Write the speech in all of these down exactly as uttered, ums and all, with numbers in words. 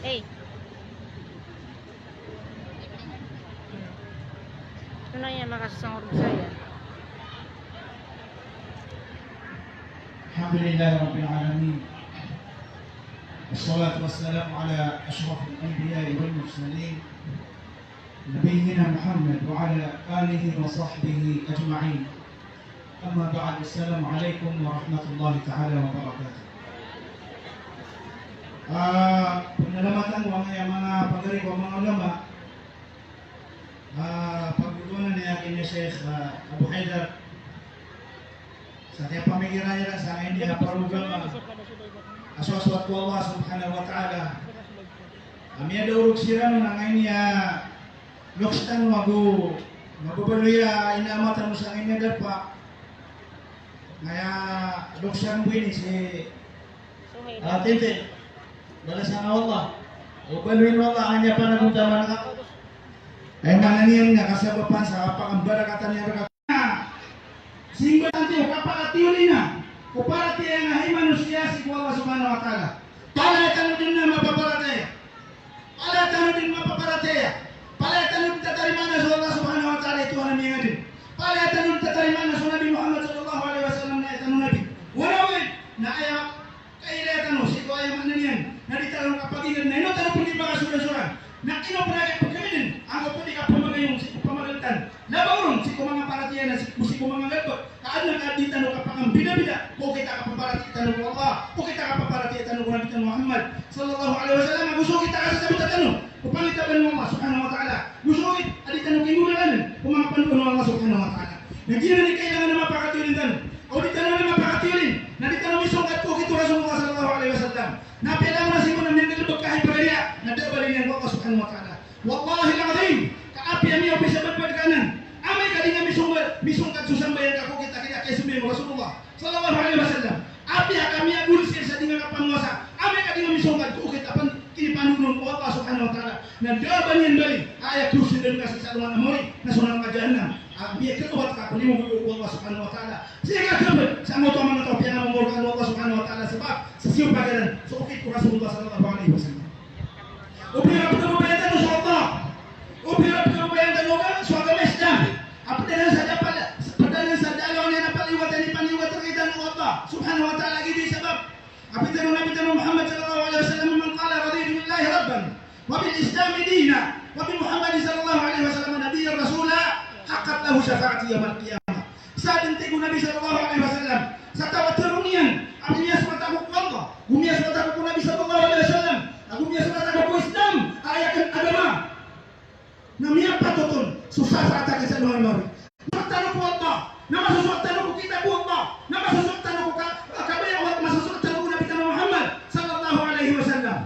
Ey. Ito na iyan, makasasangor saya. Alhamdulillahi Rabbil Alamin. Wassalatu wassalamu ala ashrafil anbiya'i wal mursalin. Nabiyyina Muhammad wa ala alihi wa sahbihi ajma'in. Amma ba'd, assalamu alaikum warahmatullahi ta'ala wabarakatuh. Ah, panalamatan ko angkaya manga pagari ko, manga ulama. Ah, pagbonoan iyan a Sheikh, ah, Abu Haidar. Sa kiyapamikiran iran sa angkaya parogram a soasoat ko Allah Subhanahu wa Ta'ala. Ami a daorog siran on angkaya loks tano ago mababaloy a ina ama tano sa angkaya darpa. Angkaya loks tano bo ini si, ah, Tintin. Balasan o Allah. O baloyin o Allah angkaya panagontaman ka. Aya maana niyan na kasabapan sa kapakambarakatan iyan rka. Simba tano, kapakatiyolin ko paratiyaya a hay manosiya sii ko Allah Subhanahu wa Ta'ala. Palaya tano dn a mapaparatiyaya. Palaya tano dn mapaparatiyaya. Palaya tano dn tatarimaan so Allah Subhanahu wa Ta'ala i Tuhan ami nga dn. Palaya tano dn tatarimaan so Nabi Muhammad sallallahu alaihi wasallam na aya tano nabi. Wala wala na aya kailaya tano sii ko aya maana niyan na di tano kapagingd na ino tano pn di pakasorasoran, na ino pn a kiyapagingd angkoto di kapamagayong sii ko pamagalitan. Labaw ron sii ko manga paratiyaya na sii, sii ko manga galbk. Ka adn a ka di tano kapakambidabida ko okit a kapaparatiyaya tano ko Allah, ko okit a kapaparatiyaya tano ko Nabi tano Muhammad sallallahu alaihi wasallam, ago so okit a kasasabota tano ko pangitaban o Allah Subhanahu wa Ta'ala. Go so okit a di tano kinggolalan ko manga panoon o Allah Subhanahu wa Ta'ala. Na giyanan i kailangan a mapakatiyolin tano. O di tano na mapakatiyolin na di tano misongkad ko okit o Rasulullah sallallahu alaihi wasallam. Na apiya langon a sii ko na miyanggalbk ka hay pagariya na da a baloy niyan ko Allah Subhanahu wa Ta'ala. Wallahil azim, ka apiya miyaopis a badbad ka anan, amay ka di nga misongkad, misongkad so sambayang ka ko okit a kiyasambay o Rasulullah sallallahu alaihi wasallam. Apiya ka miyagolsir sa di nga kapamowasa, amay ka di nga misongkad ko okit a pn kinipanoon o Allah Subhanahu wa Ta'ala, na da a ba niyan bali a aya kiyosirdan ka sii sa alongan a mori na so naraka Jahannam. A miyakatowat ka ko limo bo o Allah Subhanahu wa Ta'ala. Sii ka khabot sa angkoto a manga taw a piyamamor ka o Allah Subhanahu wa Ta'ala sabap sa siyopak iran so okit o Rasulullah sallallahu alaihi wasallam. O pira pn a pkhababayaan tano so Allah. O pira pn a pkhababayaan tano so agama Islam. A pd anan sa da a pal-, pd anan sa da a lawan iyan a paliyogat a inipanliyogat rktano o Allah Subhanahu wa Ta'ala. Giyoto i sabap a pitharo o Nabi tano Muhammad sallallahu alaihi wasallam, "Man qala raditu billahi rabban, wa bil Islami dina, wa bi Muhammadin sallallahu alaihi wasallam nabiyyan rasula, haqqat lahu shafa'ati yawmal qiyamah." Sa dn, tig o Nabi sallallahu alaihi wasallam, sa taw a tharoon iyan a miyasoat ako ko Allah, go miyasoat ako ko Nabi sallallahu alaihi wasallam, ago miyasoat ako ko Islam a aya akn agama, na miyapatot on so shafaat akn sa alongan a mawri. Masoat tano ko Allah, na masosoat tano ko kitab o Allah, na masosoat tano ko ka-, kabaya o Allah, masosoat tano ko Nabi tano Muhammad sallallahu alaihi wasallam.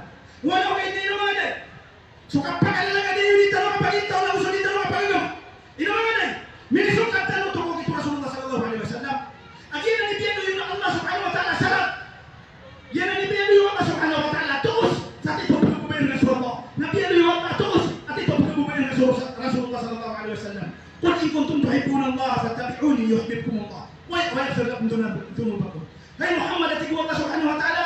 Wala ka ini, ino manga day. So kapakalalag a di tano kapagintaw na go so di tano kapagagama. Ino manga day. Minisongkad tano oto ko okit o Rasulullah sallallahu alaihi wasallam. A giyanan i biyadoy o Allah Subhanahu wa Ta'ala a sarat. Giyanan i biyadoy o Allah Subhanahu wa Ta'ala a toos sa tito a pkhababayaan ka so Allah. Na biyadoy o Allah a toos sa tito a pkhababayaan ka so Rasulullah sallallahu alaihi wasallam. Qul in kuntum tuhibbuna Allah fattabi'uni yuhbibkumullah wa, wa yaghfir lakum dhunub-, dhunubakum. Hay Muhammad, a tig o Allah Subhanahu wa Ta'ala,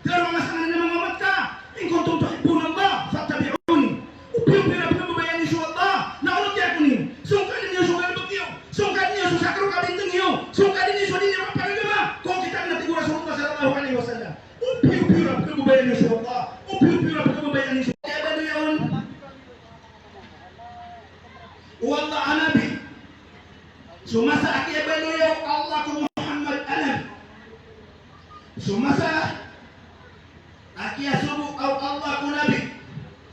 tharoa ngka sa nganin a manga omat ka, in kuntum tuhibbuna Allah fattabi'uni. O piyo, o pira pkhababayaan iyo so Allah, na onoten ako niyo. Songkadn iyo so galbk iyo, songkadn iyo so sakr o kabintang iyo, songkadn iyo so di niyo kapagagama ko okit akn, a tig o Rasulullah sallallahu alaihi wasallam. O piyo, o pira pkhababayaan iyo so Allah, o piyo, o pira pkhababayaan iyo so Allah. Kiyabaloya on o Allah a Nabi. So masa a kiyabaloya o Allah ko Muhammad a Nabi. So masa a kiyasogo o Allah ko Nabi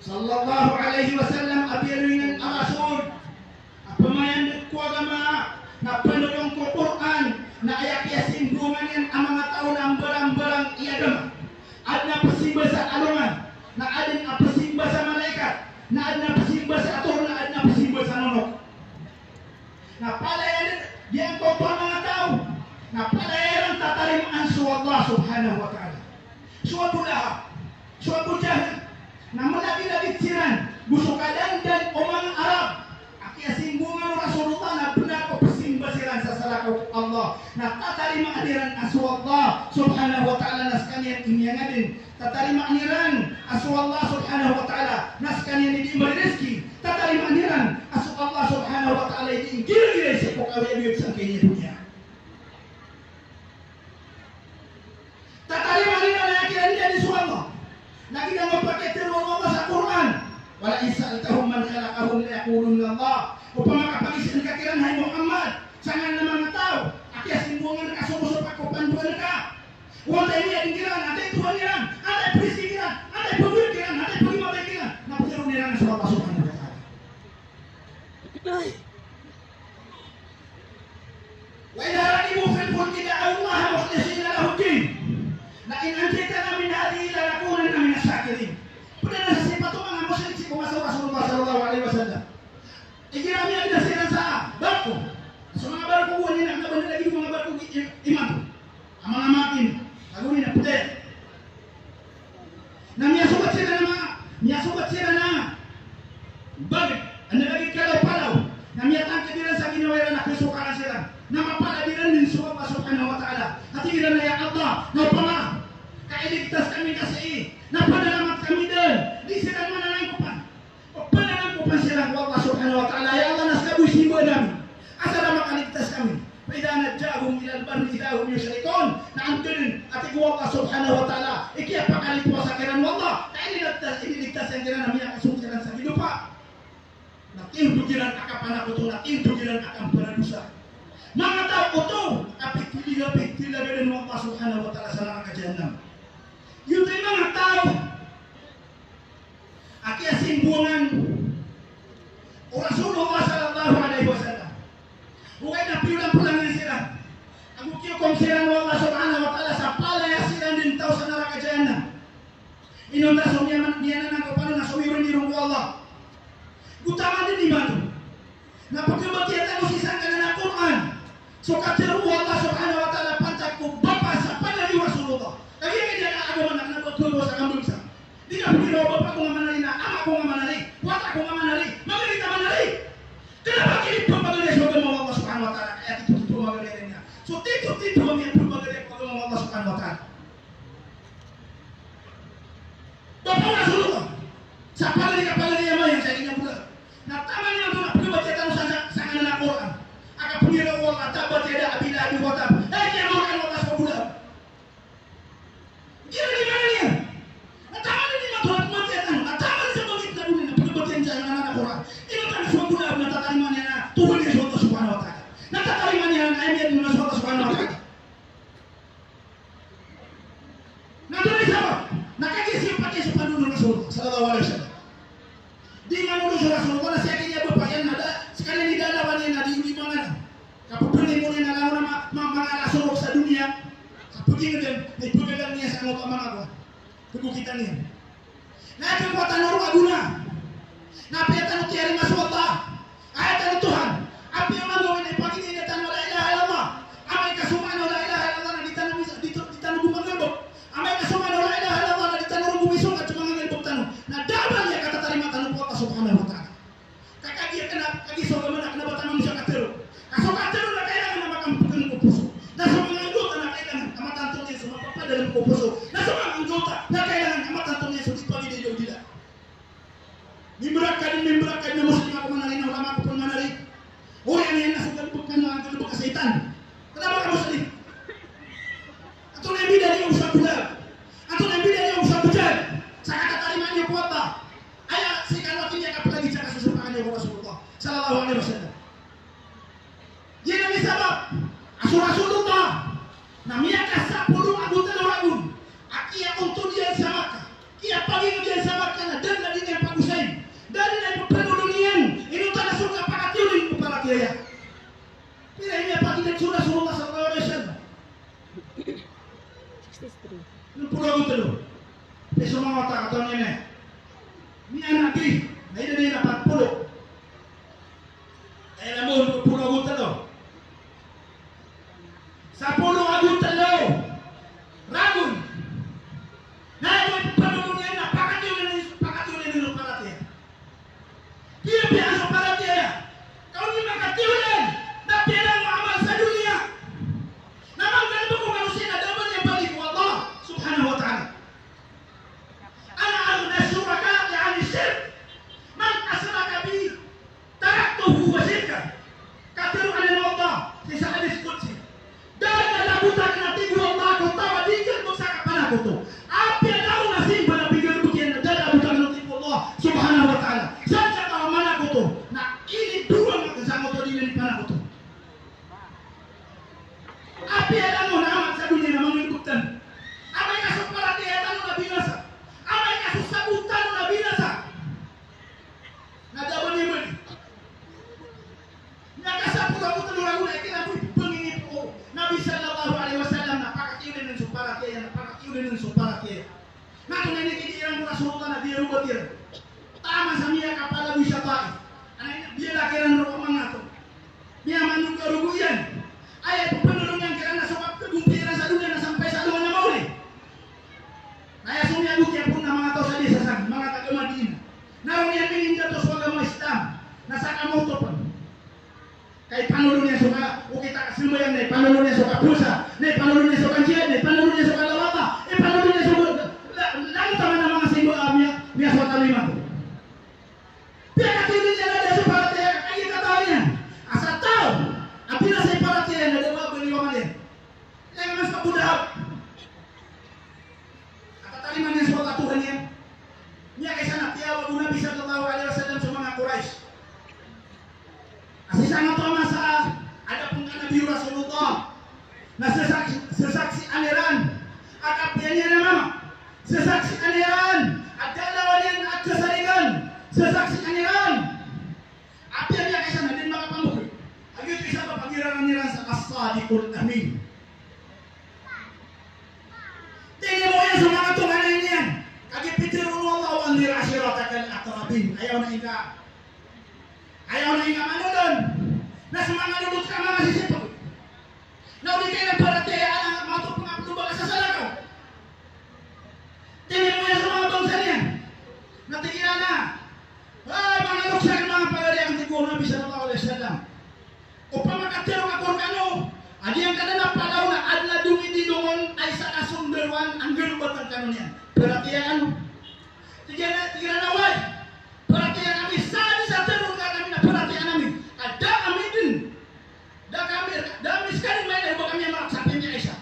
sallallahu alaihi wasallam a biyaloy niyan a Rasul, a pmayandg ko agama, na panolong ko Qur'an, na aya kiyasinggongan iyan a manga taw na mbarangbarang i agama. Adn a pzimbasa a alongan, na adn a pzimbasa a malaikat, na adn a pzimbasa a toor, na adn a pzimbasa a nonok. Na palaya dn giyangkoto a manga taw, na palaya iran tatarimaan so Allah Subhanahu wa Ta'ala. So Abu Lahab, so Abu Jahl, na mlagilagid siran go so kadandan o manga Arab a kiyasinggongan o Rasulullah na bnar o pzimba siran sa salakaw ko Allah, na tatarimaan iran a so Allah subhanahu wa ta'ala na skaniyan i miyangadn. Tatarimaan iran a so Allah subhanahu wa ta'ala na skaniyan i dii maririzki. Tatarimaan iran a so Allah subhanahu wa ta'ala i dii nggiray-nggiray sii ko kaoyagoyag sangkaya doniya. Tatarimaan iran a aya kiran iyan i so Allah. Na giya mapakay tero o Allah sa Qur'an, "Wa la in sa'altahum man khalaqahum la yaqulunna Allah." Opama ka pagiza ngka kiran, hay Muhammad, sa nganan a manga taw a kiyasimbongan ka so, so pakapandoan ka, o antaa i miyadn kiran, antaa i Tuhan iran, antaa i prizki kiran, antaa i pagoyag kiran, antaa i pagimatay kiran, na ptharoon iran a so Allah subhanahu wa ta'ala. "Wa idha rakibu fil fulki da'awullaha mukhlisina lahud din, la in anjaytana min hadhihi lanakunanna minash shakirin." Pd anan sa sipat o manga mushrik sii ko masa o Rasulullah sallallahu alaihi wasallam. Igira miyagda siran sa barko, so manga barko bo aya na kna ba lagid o manga barko i-, i-, imanto. Amang-amang, ago ini na pd. Na miyasogat siran a ma-, miyasogat siran a bagd, anda lagid kalaw-palaw. Na miyatangkd iran sa ginawa iran a kasokalan siran. Na mapalad iran dn so Allah subhanahu wa ta'ala. A tig iran a, "Ya Allah, na opama ka iligtas kami ka sii, na panalamat kami dn, di siran mananangkopan." Pananangkopan siran ko Allah subhanahu wa ta'ala, "Ya Allah, na ska bo i simbaan ami. Asar a makaligtas kami." "Fa idha najjahum ilal barri idha hum yushrikun." Na antonaa, a tig o Allah subhanahu wa ta'ala, i kiyapakalipasan kiran o Allah, na iniligtas, iniligtas iyan kiran a miyakasong siran sa gilopa, na tindog iran a kapanakoto, na tindog iran a kamparadosa. Manga taw oto a pithilagadan o Allah subhanahu wa ta'ala sa naraka jahannam. Giyoto i manga taw a kiyasimbongan o Rasulullah sallallahu alaihi wasallam. Ogaid na piyolampolang iyan siran ago kiyokom siran o Allah subhanahu wa ta'ala sa palaya siran dn taw sa naraka jahannam. Inonta so miyaman-, miyananangkopan on na somiyoronirong ko Allah. Go taman dn imanto. Na pkhabatiya tano sii sangkanan a Qur'an so katharo o Allah subhanahu wa ta'ala pantag ko bapa sa panaliyo o Rasulullah. Kagiya giya agama na kna ba khabaw sa kambangsa. Di ka pkira o bapa ko nga manali na ama ko nga manali, wata ko nga manali, magarit a manali. Kna ba kini pphagari so agama o Allah subhanahu wa ta'ala, aya titho-titho magari a niyan. So titho-titho a miyapphagari ko agama o Allah subhanahu wa ta'ala. Bapa o Rasulullah, sa palaya, palaya a mayang sa aya niyan bola. Na taman iyan oto na pkhabatiya tano sa, sa, sangkanan a Qur'an a kapnggiraw o Allah, tabbat yada Abi Lahabin wa tabb. Aya niyan bola o Allah sa bola. Giya di maana niyan. Na taman iyan oto na pkhabatiya tano, na taman sa bangkit na doniya na pkhabatiya tano sangkanan a Qur'an. Ino tano so bola na tatarimaan iyan a Tuhan iyan so Allah subhanahu wa ta'ala. Na tatarimaan iyan a aya niyan bola so Allah subhanahu wa ta'ala. Na antonaa i sabap? Na kagiya simpatiya so pandoon o Rasulullah sallallahu alaihi wasallam. Di manodo so Rasulullah na sii a giya bapa iyan na da, skaniyan i dalawan iyan na di, di mangan. Kapphangni mo niyan a langon a ma-, ma-, mangala sorok sa doniya. Sa pagingd iyan, na ipagalang iyan sa angkoto a manga kowan. Pagokita niyan. Na aya kangkowa tano roo a gona na apiya tano tiyarima so Allah, aya tano Tuhan. Apiya man gawii na ipagingd tano a la ilaha illallah, amay ka so maana o la ilaha illallah na di tano mis-, di to-, di tano gomagalbk. Amay ka so maana o la ilaha illallah na di tano ron gomisongkat so manga galbk tano. Na da a ba niyan katatarima tano ko Allah subhanahu wa ta'ala. Ka kagiya kna, kagiya so agama na kna ba taman sa katharo. Ka so katharo na kailangan a makampkn ko poso. Na so manga anggawta na kailangan a matanto niyan so mapapadalm ko poso. Na so manga anggawta na kailangan a matanto niyan so di pagidaydaw dila. Mimbrakad, mimbrakad na Muslim ako manali na wala mako pn manali. Oriyan iyan na so galbk kano a galbk a shaytan. Kna ba ka Muslim? Antonaa i mbida niyo sa bolag? Antonaa i mbida niyo sa bojal? Sa katatarima niyo ko Allah. Aya sii kano a tig iyan a kaplagid sa kasosopakan iyan ko Rasulullah sallallahu alaihi wasallam. Giyanan i sabap a so Rasulullah na miyakasapolo ago tlo ragon a kiyaontod iyan sa Makkah, kiyapagingd iyan sa Makkah na da dn a di niyan pagosayn, da dn a ipphanodo niyan, inonta na so kapakatiyolin ko paratiyaya. Pira i miyapagingd so Rasulullah sallallahu alaihi wasallam? Sixty-three. Polo ago tlo. Pd so manga wata a katawan iyan a miyanak di, na ida niyan a pat polo. Aya na bo polo ago tlo. Sapolo ago tlo ragon. Na aya bo panodo niyan na pakatiyolen, pakatiyolen o paratiyaya. Piyapiya so paratiyaya. Ka on i makatiyolen na piyalangon o amal sa doniya. Simba na pinggalbk iyan na da a bo tano tip o Allah subhanahu wa ta'ala. Sa sakaraw a manakoto na inibowang sangkoto a di niyan panakoto. Apiya langon a amat sa doniya na mangalbk tano. Amay ka so paratiyaya tano na binasa. Amay ka so sabo tano na binasa. Na da a ba niyan madi. Na kasaporo ago tano ragon a ikinabot pangingipon o Nabi sallallahu alaihi wasallam na pakatiyolin so paratiyaya, na pakatiyolin so paratiyaya. Na tonaa i kiyakiran o Rasulullah na di iran oba tiran. Taman sa miyakapalagoy sa Taif. Ana ina biyalak iran roo a manga to. Miyamanogarogo iyan. Aya ipepenolon iyan kiran na so kapagompiya iran sa doniya na sampay sa alongan a maori. Na aya so miyagoki a poon na manga taw sa desa san, manga taga Madinah. Na roo niyan minindato so agama Islam. Na sa kamoto pn. Ka ipanolon iyan so ka, okit a kasambayang, na ipanolon iyan so kapowasa, na ipanolon iyan so kajihad, na ipanolon iyan so kalawata, ipanolon iyan so la-, la-, langon taman a manga simba a miya-, miyasowat a lima to. Piyakatindg iyan a da so paratiyaya, kagiya katawan iyan a sa taw a binasa i paratiyaya na da a ba baliwangan iyan. Aya nga mas Abu Lahab. A tatarima niyan so katowhan iyan. Miyakaisa na tiyawag o Nabi sallallahu alaihi wasallam so manga Quraysh. A sii sangkoto a masa a da pn kanabi o Rasulullah na sesaksi-, sesaksian iran a kapiya niyan a mama. Sesaksian iran a da a lawan iyan a kasarigan. Sesaksian iran. Apiya miyakaisa na di makapamokit. A giyoto i sabap a giraran iran sa As-Sadiqul Amin. Tinimo iyan so manga tonganay niyan. Kagiya pitharo o Allah, "Wa anzir ashiratakal aqrabin." Aya ona ingka. Aya ona ingka manolon. Na so manga lolot ka, manga sisipag. Na o di ka iran paratiyayaan a mato pn a pn o ba ka sa salakaw. Tinimo iyan so manga bangsa niyan. Na tig iran a, "Hay, manga loks akn, manga pagari akn," tig o Nabi sallallahu alaihi wasallam. Opama ka tero ka ko rkano a giyangkanan a palaw na adn a dongidilong on a isa ka sondaroan a nggalbatan kano niyan, paratiyayaan. Tig iyan a, tig iran a, "Oway, paratiyayaan ami sa di sa tero rkami na paratiyayaan ami. Ka da ami dn, da kami, da ami skaniyan mailay o ba kami a marak sa pimiya isa."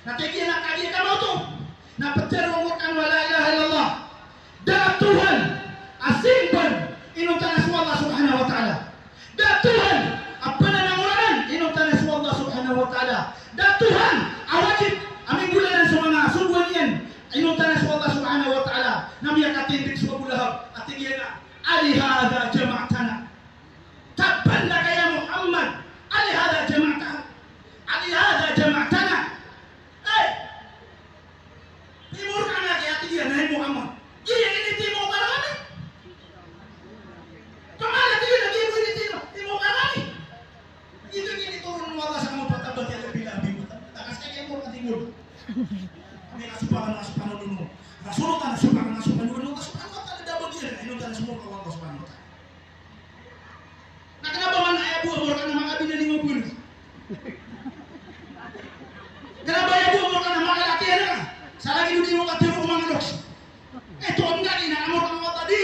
Na tig iyan a kagiya ka maoto na ptharoon ko rkano a la ilaha illallah. Da a Tuhan a simban inonta na so Allah subhanahu wa ta'ala. Da a Tuhan a pananangoraan inonta na so Allah subhanahu wa ta'ala. Da a Tuhan a wajib a minggolalan so manga sogoan iyan inonta na so Allah subhanahu wa ta'ala. Na miyakatindg so Abu Lahab a tig iyan a, "Alihadha jama'tana." Tabban laka ya Muhammad, alihadha jama'ta-, alihadha jama'tana. Ay! Timo rka na, aya tig iyan, hay Muhammad. Giya initimo ka rkami. Pamana tig iyan a giya bo initimo, timo ka rkami. Giyoto i initoron o Allah sa manga patabat iyan a bila a bimota. Takas ka giya mo rka timo. Kami na sopak, na sopak o Allah. Rasulullah na sopak, na sopak o Allah. Sopak o Allah, da a ba giya, inonta na so murka o Allah subhanahu wa ta'ala. Na kna ba man aya bo a morka na makabinani mo bo. Kna ba aya bo a morka na makalatihan ka sa lagid o di mo katero ko manga loks. Ito ang gani na amorka mo tadi.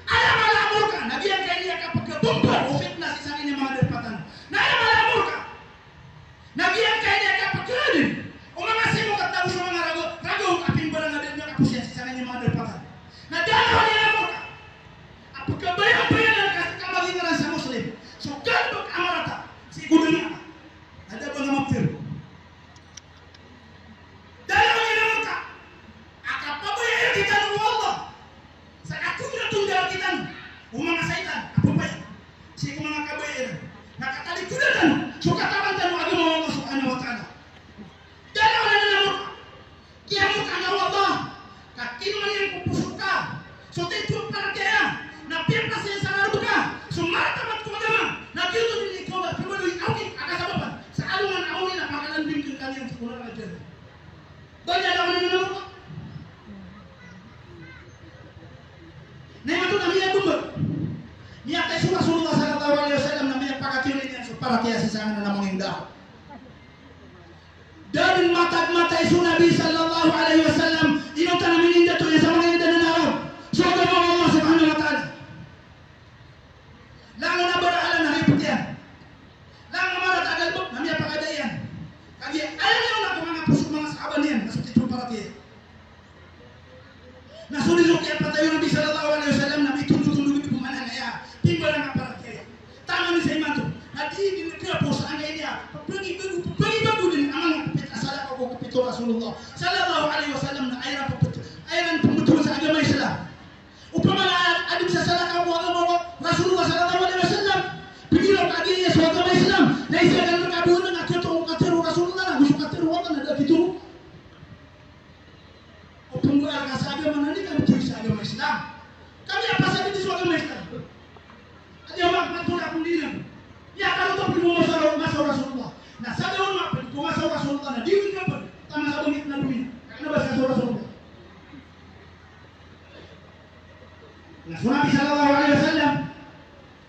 Aya mala a morka na giyangkaya kapagkabomba o fitna sii sa kanya manga darpatan. Na aya mala a morka na giyangkaya kapagkadn o manga simokat na bo so manga rago, rago a pimbalang a da dn a kaposiyan sii sa kanya manga darpatan. Na da a lawan iyan a morka a pkabayabayanan ka, ka magingaran sa Muslim so galbk a marata sii ko doniya. Na da a ba nga maptharo. Da a lawan iyan a morka a kapabaya iyan rktano o Allah sa katondatonda rktano o manga saitan a pabaya sii ko manga kabaya iran. Na katalikodan tano so katawan tano a agama o Allah subhanahu wa ta'ala. Da a lawan iyan a morka. Kiyamorkaan ka o Allah ka kinowa niyan ko poso ka so titho a paratiyaya, na piyapasad sa ngarb ka so maratabat ko agama, na giyoto dn i kawda a pmbaloy a okit a kasabapan sa alongan a maori na pakalanding kn ka niyan sii ko naraka jahannam. Ba da a lawan iyan a morka. Na imanto na miyagomba, miyatay so Rasulullah sallallahu alaihi wasallam na miyapakatiyolin iyan so paratiyaya sii sa ngaran a manga inda. Da dn matag matay so Nabi sallallahu alaihi wasallam inonta na minindato iyan sa manga inda na Arab so agama o Allah subhanahu wa ta'ala. Langon a barahala na ripot iyan. Langon a marata a galbk na miyapakada iyan. Kagiya aya niyan na ko manga poso o manga sahaba niyan na so titho a paratiyaya. Na so di so kiyapatay o Nabi sallallahu alaihi wasallam na mitondotondog di pman a aya timbang a paratiyaya. Taman sa imanto na di dn khaposan a aya pphangibagn, pphangibagn dn a manga pphit a salakaw ko kapit o Rasulullah sallallahu alaihi wasallam na aya pphit, aya pmbtowan sa agama Islam. Opama na adn sa salakaw ko agama o Rasulullah sallallahu alaihi wasallam, pgiraw ka a giya so agama Islam na isa dn a kabowaan a katharo, katharo o Rasulullah na go so katharo o Allah na da a kitharo. O pmbaal ka sa agama na di ka btowi sa agama Islam. Ka miyapasad dn so agama Islam. Adi a manga pantona ko di na miyakaroto pn ko masa o, masa o Rasulullah. Na sa daon mapd ko masa o Rasulullah na di dn kapd taman sa bangkit na dominan. Ka kna ba sa so Rasulullah. Na so Nabi sallallahu alaihi wasallam,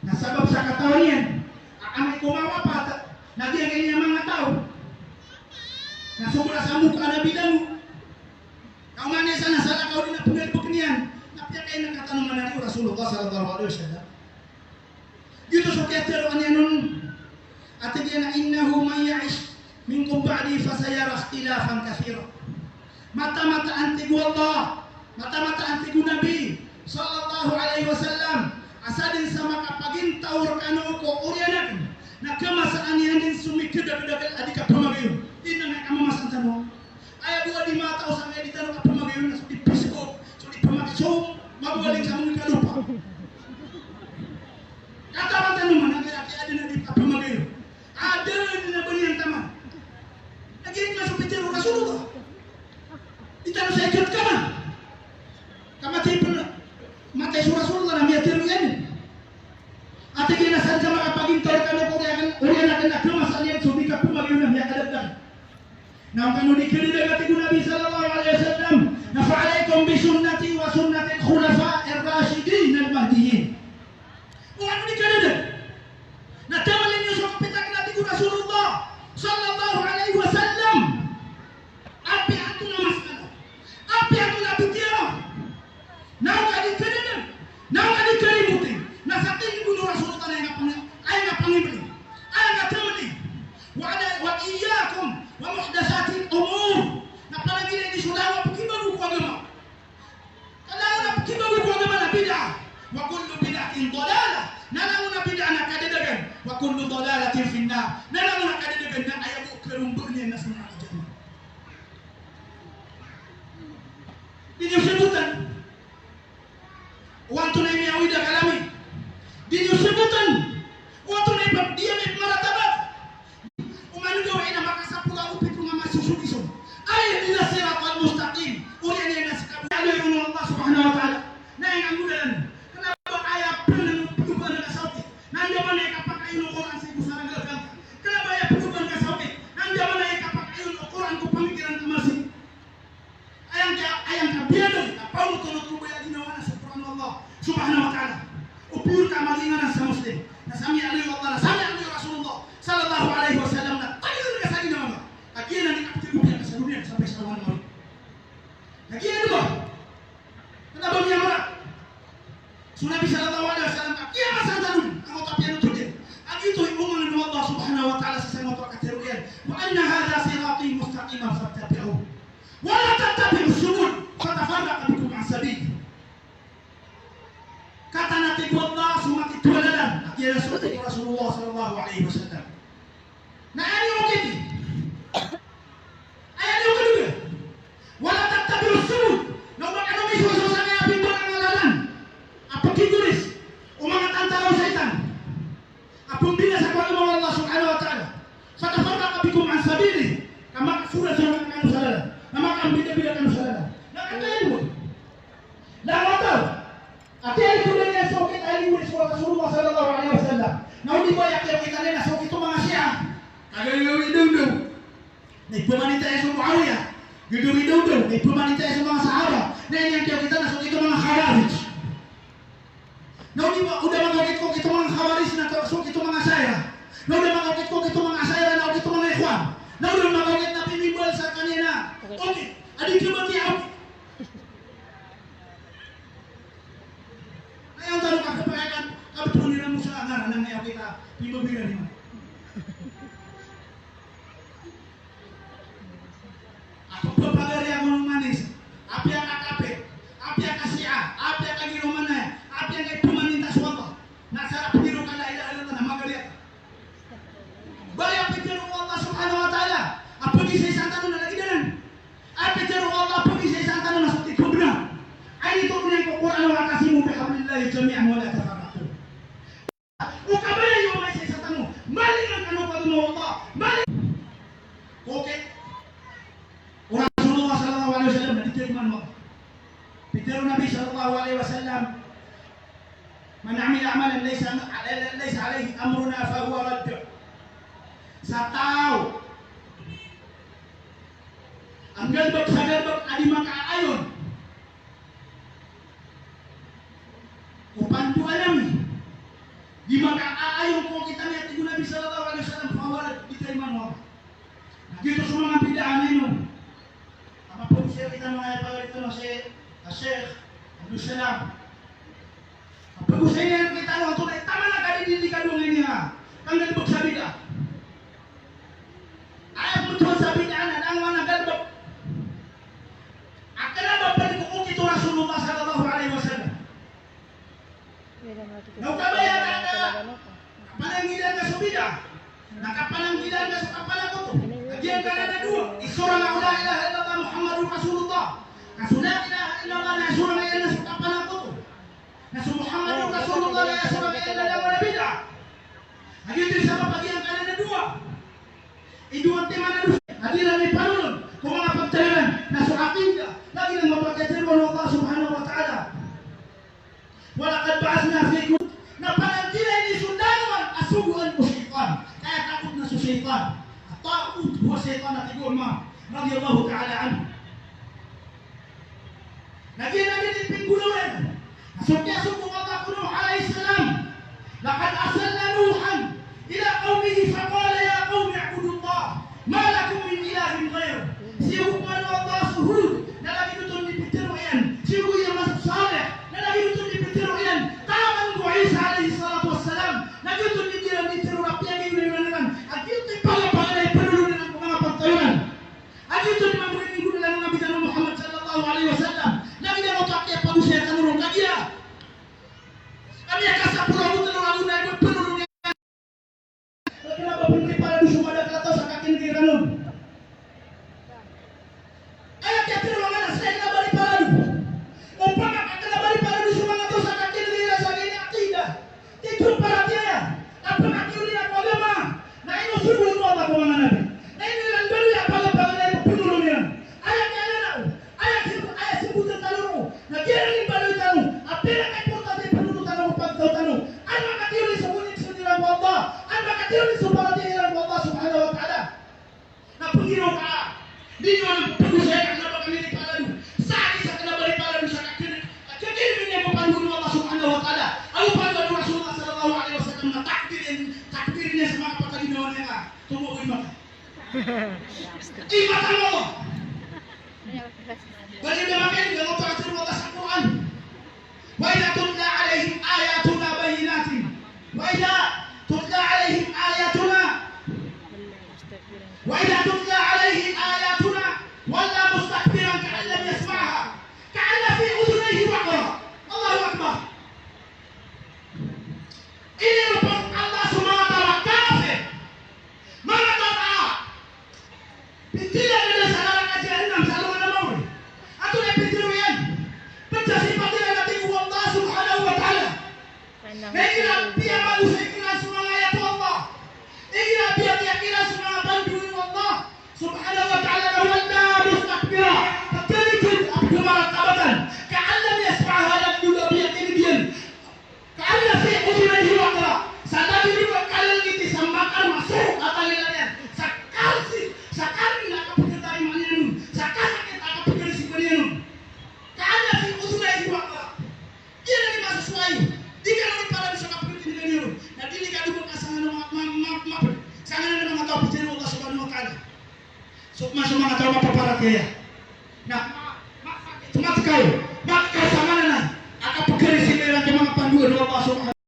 na sabap sa katawan iyan a amay ko mawapat na giyangkaya a manga taw na sobra sa mok a Nabi langon. Na oman iyan sa na salakaw dn a pngalbkn iyan, na piyakainakatan o manari o Rasulullah sallallahu alaihi wasallam. Giyoto so kiyatharoa niyan on a tig iyan a, "Innahu man ya'ish minkum ba'di fasayara ikhtilafan kathira." Mataan, mataan, tig o Allah, mataan, mataan, tig o Nabi sallallahu alaihi wasallam, a sadn sa makapagintaw rkano ko oriyan akn na khamasaan iyan dn so mikdakdakl a di kapamagayon. Ino nga kamamasaan tano? Aya bo a di mataw sangkai di tano kapamagayon na so di Facebook, so di pamagayon, so mabaling sa manga kalopa. Katawan tano man a kaya adn a di kapamagayon. Adn a ba niyan taman a giya na so pitharo o Rasulullah. Di tano sa ikot kaman. Ka matay pn, matay so Rasulullah na miyatharo iyan. A tig iyan a sadn sa makapagintaw rkano ko oriyan akn, oriyan akn na khamasaan iyan so di kapamagayon na miyakadakdakl. Na o kano di kadadag, a tig o Nabi sallallahu alaihi wasallam, na fa alaikum bi sunnati wa sunnatil khulafa'ir rashidin al mahdiyyin. O kano di kadadag, na tamalin iyo so kapit akn, a tig o Rasulullah sallallahu alaihi wasallam. Apiya antonaa a maskala, apiya antonaa a bitiya, na o ka di kadadag, na o ka di karimboti, na sa tig o Rasulullah na aya nga pang-, aya nga pangibli, aya nga tamalin. Wa ala, wa iyyakum wa muhdathatil umur. Na panangilai niyo so langon a pkibago ko agama. Ka langon a pkibago ko agama na bid'ah. Wa kullu bid'atin dalalah. Na langon a bid'ah na kadadagan. Wa kullu dalalatin fin nar. Na langon a kadadagan na aya bo karombaan iyan na so naraka jahannam. Di niyo sabotan o antonaa i miyaawid a kalami. Di niyo sabotan o antonaa i pag-, di niyo ipmaratabat. Oman gawii na makasapolo ago pito nga masosogi so, ay, ihdinas siratal mustaqim. Oriyan iyan a sii ka bo a aloy ron o Allah subhanahu wa ta'ala. Na aya nga ngolalan, kna ba aya pn pgobaan ka sa okit na andamanaya i kapakayon o Qur'an sii ko saraga ka. Kna ba aya pgobaan ka sa okit na andamanaya i kapakayon o Qur'an ko pamikiran ka masi. Aya ngka, aya ngka biyaloy na paonotonot ko ba aya ginawa na so Qur'an o Allah subhanahu wa ta'ala. O piyor ka a maginganan sa Muslim na sami'allahu wa ata'allahu, na sami'allahu Rasulullah sallallahu alaihi wasallam, na tayoon ka sa ginawa ngka. A giyanan i kapthigopiya ka sa doniya sampay sa alongan a mawri. Na giyanan ba? Kna ba miyamara so Nabi sallallahu alaihi wasallam a kiyamasan tano a giyoto a piyanotol iyan. A giyoto i oman o Allah subhanahu wa ta'ala sii sa maoto a katharo iyan: "Wa anna hadha sirati mustaqiman fattabi'uhu." "Wa la tattabi'us subul fatafarraqa bikum an sabilih." Katawan a tig o Allah so matito a lalan, a giyanan so tig o Rasulullah sallallahu alaihi wasallam. Na aya niyo okiti, aya niyo kadaga. "Wa la tattabi'us subul." Na o ba kano misoso sangkaya pimbarang a lalan a pkigoris o manga tantara o shaytan a pmbinasa ko agama o Allah subhanahu wa ta'ala. "Fatafarraqa bikum an sabilih." Ka makaforasoran kano sa lalan, na makambidabida kano sa lalan. Na katayan bo. Na mataw a tiyalikhodan iyan so okit a inigoris o Rasulullah sallallahu alaihi wasallam. Na o di ba aya kiyaokitan iyan na so okit o manga Shia, kagagawii dawdaw. Na ipmanitaya so Muawiyah, gagawii dawdaw. Na ipmanitaya so manga sahaba. Na aya niyan kiyaokitan na so okit o manga Khawarij. Na o di ba, o da makaokit ko okit o manga Khawarij na so okit o manga Asha'irah. Na o da makaokit ko okit o manga Asha'irah na okit o manga Ikhwan. Na o da makaokit na pimibal sa kaniyan a okit a di khabatiya a okit. Na aya on tano kakapakakan, kabtowan iran mo sa ngaran a miyakita, pimbabiran iman. Ako pagari ako ng manis. Apiya ka kape. Apiya Pitharo o Nabi sallallahu alaihi wasallam, "Man amila amalan laysa, laysa alaihi amruna fahuwa radd." Sa taw a nggalbk sa galbk a di makaayon ko pandoan ami, di makaayon ko kitab a tig o Nabi sallallahu alaihi wasallam, fahuwa radd, di tarimaan o Allah. Na giyoto so manga bid'ah a ino. Ama po siya kita manga ipagalit o Sheikh, Sheikh Abdul Salam. Pagosay niyan rkitano antonaa i taman a kadidindi ka dowa nggiya, ka nggalbk sa bid'ah. Aya pmbtowan sa bid'ah na langowan a galbk a kna ba pd ko okit o Rasulullah sallallahu alaihi wasallam. Na o kabaya ka na pananggilaan ka so bid'ah, na kapananggilaan ka so kapanakoto. Giyangkanan a dowa, isorang a la ilaha illallah Muhammadur Rasulullah. Ka so la ilaha illallah na isorang iyan na so kapanakoto. Na so Muhammadur Rasulullah na isorang iyan na langowan a bid'ah. Lagid oto sa mapagiyangkanan a dowa. Idowa timan a dowa a di iran ipanolon ko manga pagtaw iran na so aqidah, lagid o mapakay a tharoon o Allah subhanahu wa ta'ala. Wa laqad ba'athna fi kulli, na pananggilaan i so langowan a sogoan ko shaytan. Ka aya takot na so shaytan. At-taghut huwa shaytan, a tig o Umar radiyallahu ta'ala anhu. Na giyanan i pinggolalan a so kiyasogo o Allah ko Nuh alayhis salam. Laqad arsalna Nuhan ila qawmihi faqala ya qawmi i'budullaha ma lakum min ilahin ghayruh. Siyogo o Allah so Hud, na lagid oto i pitharo iyan. Siyogo iyan a so Salih, na lagid oto i pitharo iyan. Taman ko Isa alayhis salatu wassalam, na giyoto i di iran di tharoon a piyagiyonayonan iran a giyoto i pagapagana i panolon iran ko manga pagtaw iran. A giyoto i mambo i pinggolalan o Nabi tano a Muhammad sallallahu alayhi wasallam. Na giyoto a kiyapagosaya tano ron kagiya a miyakasapolo ago tlo ragon a ibo i panolon iyan. Kna ba pn di parado so madakl a taw sa kakin'g iran on. Aya kiyatharo o Allah na ska kna ba di parado. Opama ka kna ba di parado so manga taw sa kakin'g iran sa giyangkai a aqidah, tig iyan, paratiyaya a pakakiyaolin ko agama, na ino sogoan o Allah ko manga nabi, na ino iran baloy a pagapagana i panolon iran. Aya kiyaolin o, aya ki-, aya simbotn tano ron, na giyanan i baloy tano a pinakaimportante i panolon tano ko pagtaw tano. An makatiyolin so connection iran ko Allah, an makatiyolin so paratiyaya iran ko Allah subhanahu wa ta'ala. Na pagiraw ka, di niyo anan pagosaya ka kna ba kami di parado. Sa di sa kna ba di parado sa kakin-, kakin-, kakin-, ko pandoan o Allah subhanahu wa ta'ala ago pandoan o Rasulullah sallallahu alayhi wasallam na takdirin, takdirin iyan sa manga pagkaginawa niyan ka. Tomo ko i mata. I mata mo. Bali na makain, ginawa pa atir o Allah sa Qur'an. Wa idha tutla alayhim ayatuna bayyinatin. Wa idha tutla alayhim ayatuna. Wa idha tutla alayhim ayatuna. Wallaw mustakbiran ka'an lam yasma'ha. Ka'anna fi udhunayhi waqra. Allahu Akbar. Iniropon o Allah so manga taw a kafir. Manga taw a pitharo iran sa naraka jahannam sa alongan a mawri. Antonaa i pitharo iyan? Pd sa sipat iran a tig o Allah subhanahu wa ta'ala na igira piyamagosay kiran so manga ayat o Allah, igira piyakiya kiran so manga pandoan o Allah subhanahu wa ta'ala, na wallaw mustakbira, pd sa sipat a pd sa maratabat iyan, ka'an lam yasma'ha, na da a piyakinig iyan. Ka'anna fi udhunayhi waqra. Sa lagid o kaliliti sa makar masoro a talingoma niyan. Sa kasi, sa kari na kapagkatarimaan iyan on. Sa kasakit a kapagkarisokan iyan on. Ka'anna fi udhunayhi waqra. Iyan i masosowa iyo. Di ka na di parado sa kapagkatarimaan iyan on. Na di ka di makasangan ma-, ma-, ma-, mapd. Sangan na manga taw a pitharo o Allah subhanahu wa ta'ala. So, mas manga taw a mapaparatiyaya.